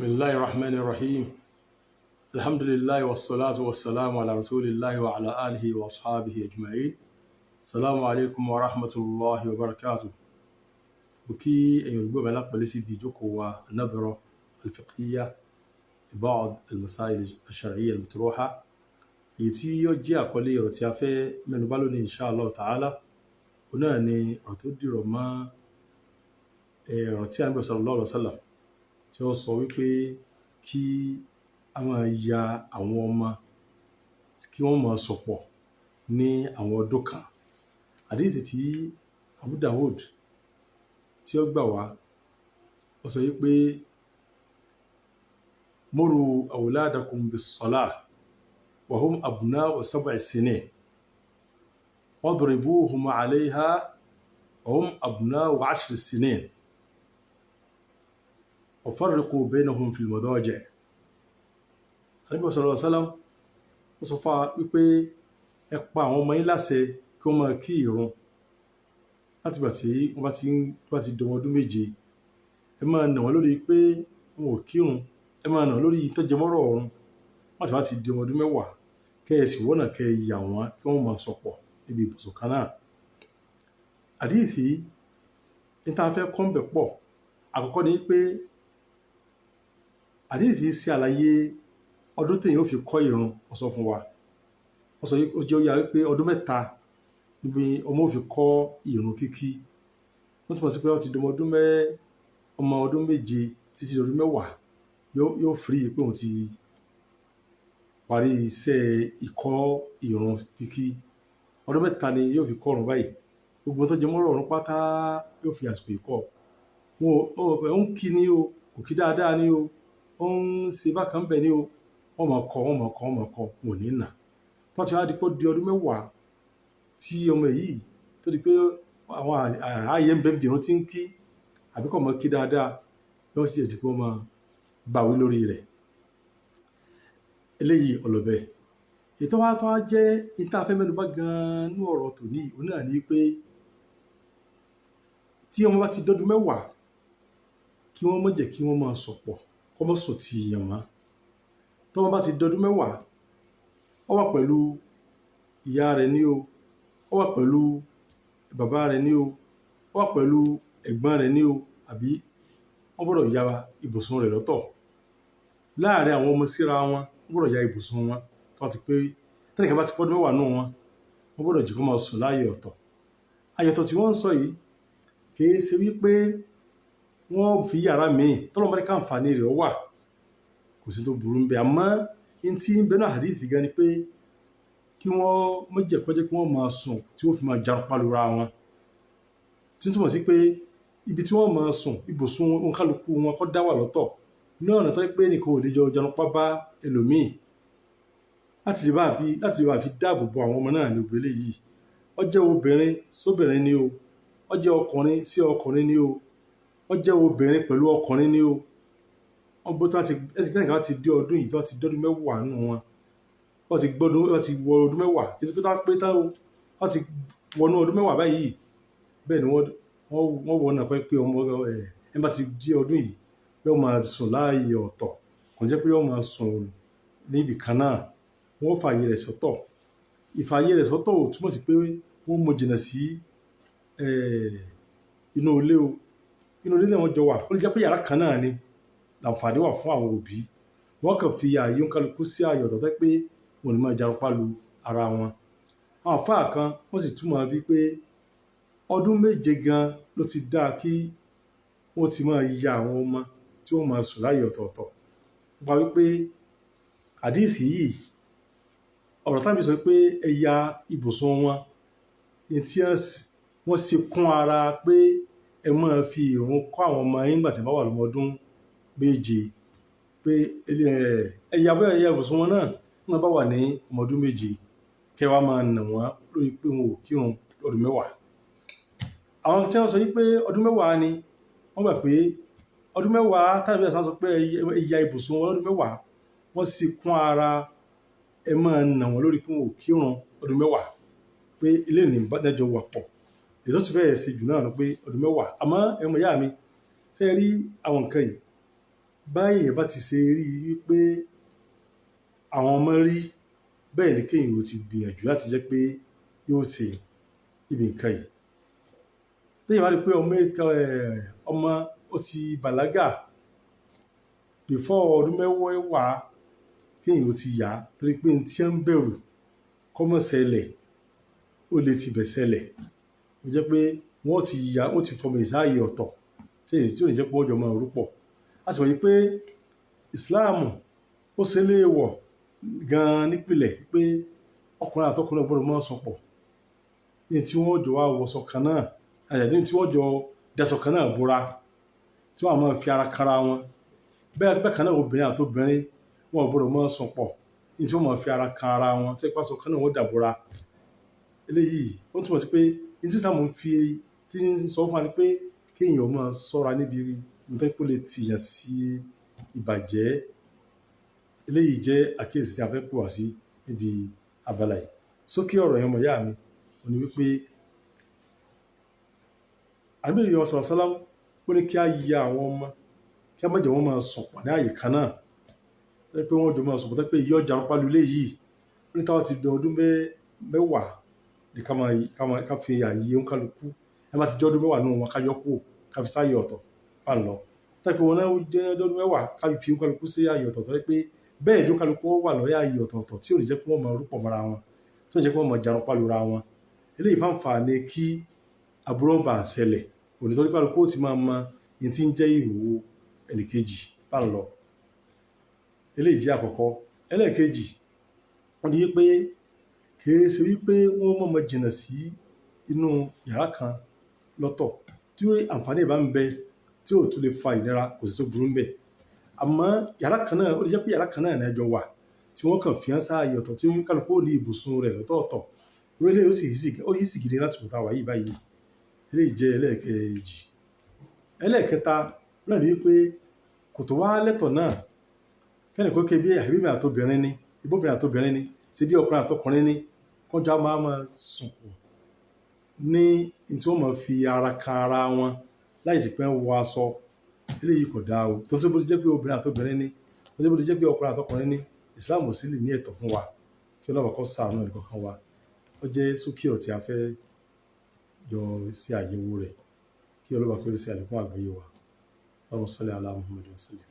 Bismillahi rahmani rahim. Alhamdulillahi wassalatu wassalamu ala rasulillahi wa ala alihi wa ashabihi ajma'in. Assalamu alaikum wa rahmatullahi wa barakatuh. Mo kí ẹ̀yin olùgbọ́ mi alápọ̀nlé sí ibi ìjókòó wa an-nadhra al-fiqhiyya li ba'd al-masail ash-shar'iyya al-matruha. Èyí tí ó jẹ́ àkọlé ọ̀rọ̀ tí a fẹ́ mẹ́nubà lónìí insha Allah ta'ala. Òun náà ni ọ̀rọ̀ tó dìrọ̀ mọ́ ọ̀rọ̀ tí Ànábì sallallahu alaihi wasallam tí ó sọ wípé kí a máa ya àwọn ọmọ kí wọ́n máa sọ̀pọ̀ ní àwọn ọdún kan. Hadith tí Abu Dawud tí ó gbà wá, ó sọ wípé muru awladakum bis-salah wa hum abna'u sab'i sinin wadribuhum 'alayha wa hum abna'u 'ashri sinin wa farriqu baynahum fil madaji'. Ànábì sallallahu alaihi wasallam ó sọ fún wa wípé ẹ pa àwọn ọmọ yín láṣẹ kí wọ́n máa kí ìrun láti ìgbà tí wọ́n bá ti di ọmọ ọdún 7. Ẹ máa nà wọ́n lórí pé wọn ò kírun, ẹ máa nà wọ́n lórí tó jẹmọ́rọ̀ ọ̀run. Wọ́n ti bá ti di ọmọ ọdún 10, kẹ́ ẹ sì wọ́nà kẹ́ ẹ yà wọ́n kí wọ́n máa sọ̀pọ̀ níbi ibùsùn kan náà. Hadith yìí, ní tá a fẹ́ kọ́ ń bẹ̀ pọ̀. Àkọ́kọ́ ni pé hadith yìí ṣe àlàyé ọdún téèyàn ó fi kọ́ ìrun, ó sọ fún wa. Ó sọ, ó jẹ́ ó yà wípé ọdún 3 níbi ọmọ ó fi kọ́ ìrun kíkí. Ó túmọ̀ sí pé ó ti di ọmọ ọdún 7 títí di ọdún 10, yóò free pé òun ti parí iṣẹ́ ìkọ́ ìrun kíkí. Ọdún 3 ni yóò fi kọ́ ìrun báyìí. Gbogbo tó jẹmọ́rọ̀ ọ̀run pátá yóò fi àsìkò yìí kọ́. Wọn ò ń kí ni o, kò kí dáadáa ni o, ó ń ṣe bákan bẹ́ẹ̀ ni o. Wọ́n máa kọ́, wọ́n máa kọ́, wọ́n máa kọ́, wọn ò ní nà. Tó ti wá di pé ó di ọdún 10 tí ọmọ yìí tó di pé àwọn ààyè ń bẹ níbi ìrun tí ń kí àbí kò mọ̀ kí dáadáa, yóò sì di pé wọ́n máa bá wí lórí rẹ̀. Eléyìí ọlọ́bẹ̀. Ètò wa tó wá jẹ́ ìta fẹ́ mẹ́nubà gan-an ní ọ̀rọ̀ tòní, òun náà ni pé tí ọmọ bá ti dọ́dún 10, kí wọ́n má jẹ́ kí wọ́n máa sọ̀pọ̀, kó má sùn ti èèyàn mọ́. Tí ọmọ bá ti dọ́dún 10, ó wà pẹ̀lú ìyá rẹ̀ ní o, ó wà pẹ̀lú bàbá rẹ̀ ní o, ó wà pẹ̀lú ẹ̀gbọ́n rẹ̀ ní o, àbí wọ́n gbọdọ̀ ya ibùsùn rẹ̀ lọ́tọ̀. Láàárín àwọn ọmọ síra wọn, wọ́n gbọdọ̀ ya ibùsùn wọn. Tí wọ́n ti pé, tẹ́nìkan bá ti pọ́dún 10 nínú wọn, wọ́n gbọdọ̀ jẹ́ kó máa sùn láàyè ọ̀tọ̀. Àyè ọ̀tọ̀ tí wọ́n ń sọ yìí kì í ṣe wípé wọ́n fi yàrá míì tọ́lọ́run bá ní káǹfààní rẹ̀ ó wà, kò sí tó burú ń bẹ. Àmọ́ in tí ń bẹ náà hadith gan ni pé kí wọ́n má jẹ́ kó jẹ́ kí wọ́n máa sùn tí wọ́n fi máa jarunpá lura wọn. Tí ń túmọ̀ sí pé ibi tí wọ́n máa sùn, ibùsùn oníkálukú wọn kó dá wà lọ́tọ̀. Ní ọ̀nà tó jẹ́ pé ẹnìkan ò lè jọ jarunpá bá ẹlòmíì. Láti lè bá fi dáàbò bo àwọn ọmọ náà ní gbogbo eléyìí. Ó jẹ́ obìnrin sóbìnrin ni o, ó jẹ́ ọkùnrin sí ọkùnrin ni o, ó jẹ́ obìnrin pẹ̀lú ọkùnrin ni o. Wọ́n gbọ́ tí wọ́n ti, ẹnikẹ́ni bá ti dé ọdún yìí, tí wọ́n ti dọ́dún 10 nínú wọn, wọ́n ti gbọ́dún, wọ́n ti wọ ọdún 10, kì í ṣe pé pé tán o, wọ́n ti wọnú ọdún 10 báyìí. Bẹ́ẹ̀ ni wọ́n wọ̀nà pé ọmọ ẹ̀ bá ti dé ọdún yìí, yóò máa sùn láàyè ọ̀tọ̀. Kò jẹ́ pé yóò máa sùn níbi kan náà. Wọ́n fààyè rẹ̀ sọ́tọ̀. Ìfààyè rẹ̀ sọ́tọ̀ ò túmọ̀ sí pé wọ́n mú jìnnà sí inú ilé o. Inú ilé náà wọ́n jọ wà. Ó lè jẹ́ pé yàrá kan náà ni làǹfààní wà fún àwọn òbí. Wọ́n kàn fi ààyè oníkálukú sí ààyè ọ̀tọ̀ tó jẹ́ pé wọn ò ní máa jarunpá lu ara wọn. Àwọn àlfáà kan wọ́n sì túmọ̀ wípé ọdún 7 gan ló ti dá kí wọ́n ti máa ya àwọn ọmọ tí wọ́n máa sùn láàyè ọ̀tọ̀ọ̀tọ̀. Nípa wípé hadith yìí, ọ̀rọ̀ tí Ànábì sọ pé ẹ ya ibùsùn wọn, ní tí wọ́n ṣe kún ara pé ẹ máa fi ìrun kọ́ àwọn ọmọ yín nígbà tí wọ́n bá wà lọ́mọ ọdún 7, pé ẹ ya bóyá ẹ ya ibùsùn wọn náà nígbà bá wà ní ọmọ ọdún 7, kí ẹ wá máa nà wọ́n lórí pé wọn ò kírun lọ́dún 10. Àwọn tí wọ́n sọ wípé ọdún 10 ni, wọ́n gbà pé ọdún 10 tí Ànábì sọ pé ẹ ya ibùsùn wọn lọ́dún 10, wọ́n sì kún ara ẹ máa nà wọ́n lórí pé wọn ò kírun ọdún 10, pé eléyìí ní bá jọ wà pọ̀. Èyí tó sì fẹ́ ṣe jù náà ni pé ọdún 10. Àmọ́ ẹ̀yin ọmọ ìyá mi, ṣé ẹ rí àwọn nǹkan yìí? Báyìí bá ti ṣe rí i wípé àwọn ọmọ rí bẹ́ẹ̀ ni kéèyàn ó ti gbìyànjú láti jẹ́ pé yóò ṣe ibi nǹkan yìí. Téèyàn bá rí pé ọmọ ó ti bàlágà before ọdún 10 kéèyàn ó ti yá, torí pé ní tí ń bẹ̀rù kó má ṣẹlẹ̀, ó lè ti bẹ̀ ṣẹlẹ̀. Ó jẹ́ pé wọ́n ti yá, wọ́n ti fọmọ ìsáàyè ọ̀tọ̀ tí ò ní jẹ́ pé wọ́n jọ máa rúpọ̀. A sì mọ̀ wípé Ìsìláàmù ó ṣe léèwọ̀ gan-an nípìnlẹ̀ pé ọkùnrin àtọkùnrin ò gbọdọ̀ máa sùn pọ̀ ní tí wọ́n jọ wá wọṣọ kan náà, àyàdí tí wọ́n jọ daṣọ kan náà bora, tí wọ́n á máa fi ara kanra wọn. Bẹ́ẹ̀ bẹ́ẹ̀ kan náà, obìnrin àti obìnrin wọn ò gbọdọ̀ máa sùn pọ̀ ní tí wọ́n máa fi ara kan ara wọn, tí ìpàṣọ kan náà wọ́n dàbora. Eléyìí ó túmọ̀ sí pé ní tí Ìsìláàmù ń fi tí ń sọ fún wa ni pé kéèyàn máa ṣọ́ra níbi nítorí pé ó lè tìyàn sí ìbàjẹ́. Eléyìí jẹ́ àkíyèsí tí a fẹ́ pè wá sí níbi abala yìí. Sókè ọ̀rọ̀ yẹn, ọmọ ìyá mi, ó ní wípé Ànábì sallallahu alaihi wasallam ó ní kí á ya àwọn ọmọ, kí á má jẹ́ wọ́n máa sùn pọ̀ ní àyè kan náà, pé wọ́n jọ máa sùn pọ̀ pé ìyá ọjà ń palu ilé yìí. Ó ní táwọn ti di ọdún 10 ní ká fi ààyè òǹkàlùkù. Ẹ bá ti jẹ́ ọdún 10 nínú wọn, ká yọ kúrò, ká fi sáàyè ọ̀tọ̀ bá ń lọ. Tẹ́ pé wọn náà jẹ́ ọdún 10, ká fi òǹkàlùkù sí ààyè ọ̀tọ̀, tó jẹ́ pé bẹ́ẹ̀ ni òǹkàlùkù wà lọ́yà ààyè ọ̀tọ̀ọ̀tọ̀ tí ò ní jẹ́ pé wọ́n máa rúpọ̀ mọ́ra wọn, tí ò ní jẹ́ pé wọ́n máa jarun pálura wọn. Eléyìí fáǹfààní kí aburú ọba ṣẹlẹ̀ òní torí kálukú ó ti máa mọ ní tí ń jẹ́ ìhòòhò ẹnìkejì bá ń lọ. Eléyìí jẹ́ àkọ́kọ́. Ẹlẹ́ẹ̀kejì, wọ́n ní wípé kì í ṣe wípé wọ́n mọ̀ọ́mọ̀ jìnnà sí inú yàrá kan lọ́tọ̀. Tí àǹfààní bá ń bẹ tí ò tún lè fa ìnira, kò sí tó burú ń bẹ. Àmọ́ yàrá kan náà, ó lè jẹ́ pé yàrá kan náà ní ẹjọ́ wà tí wọ́n kàn fi hàn sáàyè ọ̀tọ̀ tí kálukú ó ní ibùsùn rẹ̀ lọ́tọ̀ọ̀tọ̀. Irú eléyìí ó sì yí sì gidi láti wò tá a wà yìí báyìí. Eléyìí jẹ́ ẹlẹ́ẹ̀kejì. Ẹlẹ́ẹ̀kẹta náà ni wípé kò tó wá lẹ́tọ̀ náà kẹ́ni kó ké bí àbí mi àtobìnrin ni, ibóbìnrin àtobìnrin ni, ti bí ọkùnrin àtọkùnrin ni, kọjá máa máa sùn pọ̀ ní tí wọ́n máa fi ara kan ara wọn láì jẹ́ pé wọ́n wọ aṣọ. Eléyìí kò dáa o. Tó tí bó ti jẹ́ pé obìnrin àtobìnrin ni, tó tí bó ti jẹ́ pé ọkùnrin àtọkùnrin ni, Ìsìláàmù ò sì lè ní ẹ̀tọ́ fún wa. Kí Ọlọ́run kó ṣàánú ẹnì kọ̀ọ̀kan wa. Ó jẹ́ ṣókí ọ̀rọ̀ tí a fẹ́ jọ ṣe àyẹ̀wò rẹ̀. Kí Ọlọ́run kó ṣe àlékún àgbọ́yé wa. Allahumma salli ala Muhammad wa sallim.